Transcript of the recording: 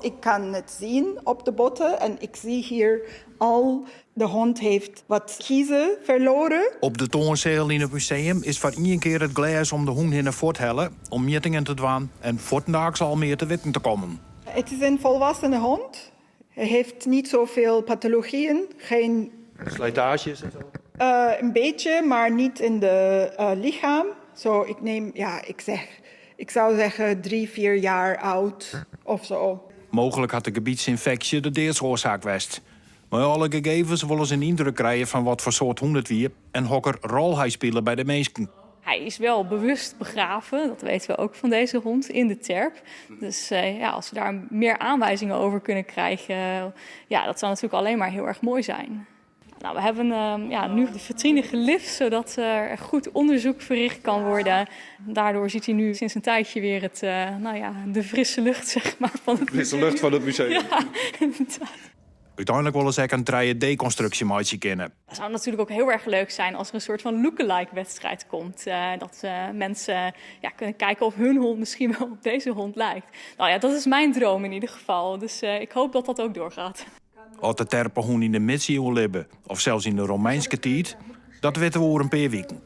Ik kan het zien op de botten en ik zie hier al, de hond heeft wat kiezen verloren. Op de toanseal yn it museum is foar ien kear it glês om de hûn hinne fuorthelle om mjittingen te dwaan en fuortendaalks al mear te witten te kommen. Het is een volwassene hond. Hij heeft niet zoveel pathologieën, geen... Slijtages en zo? Een beetje, maar niet in de lichaam. Zo, ik neem, ja, ik zeg, ik zou zeggen 3, 4 jaar oud of zo. Mooglik hat de gebytsynfeksje de deadsoarsaak west. Mei alle gegevens wolle se in yndruk krije fan wat foar soart hûn it wie en hokker rol hy spile by de minsken. Hij is wel bewust begraven, dat weten we ook van deze hond, in de terp. Dus ja, als we daar meer aanwijzingen over kunnen krijgen, ja, dat zou natuurlijk alleen maar heel erg mooi zijn. Nou, we hebben ja, nu de vitrine gelift, zodat er goed onderzoek verricht kan worden. Daardoor ziet hij nu sinds een tijdje weer nou ja, de frisse lucht, zeg maar, van het De frisse lucht van het museum. Ja, inderdaad. Uteinlik wolle se ek in 3D-konstruksje meitsje kinne. Het zou natuurlijk ook heel erg leuk zijn als er een soort van lookalike wedstrijd komt. Dat mensen, ja, kunnen kijken of hun hond misschien wel op deze hond lijkt. Nou ja, dat is mijn droom in ieder geval. Dus ik hoop dat dat ook doorgaat. Oft de terpehûn yn de midsiuwen libbe of sels yn de Romeinske tiid, dat witte we oer in pear wiken.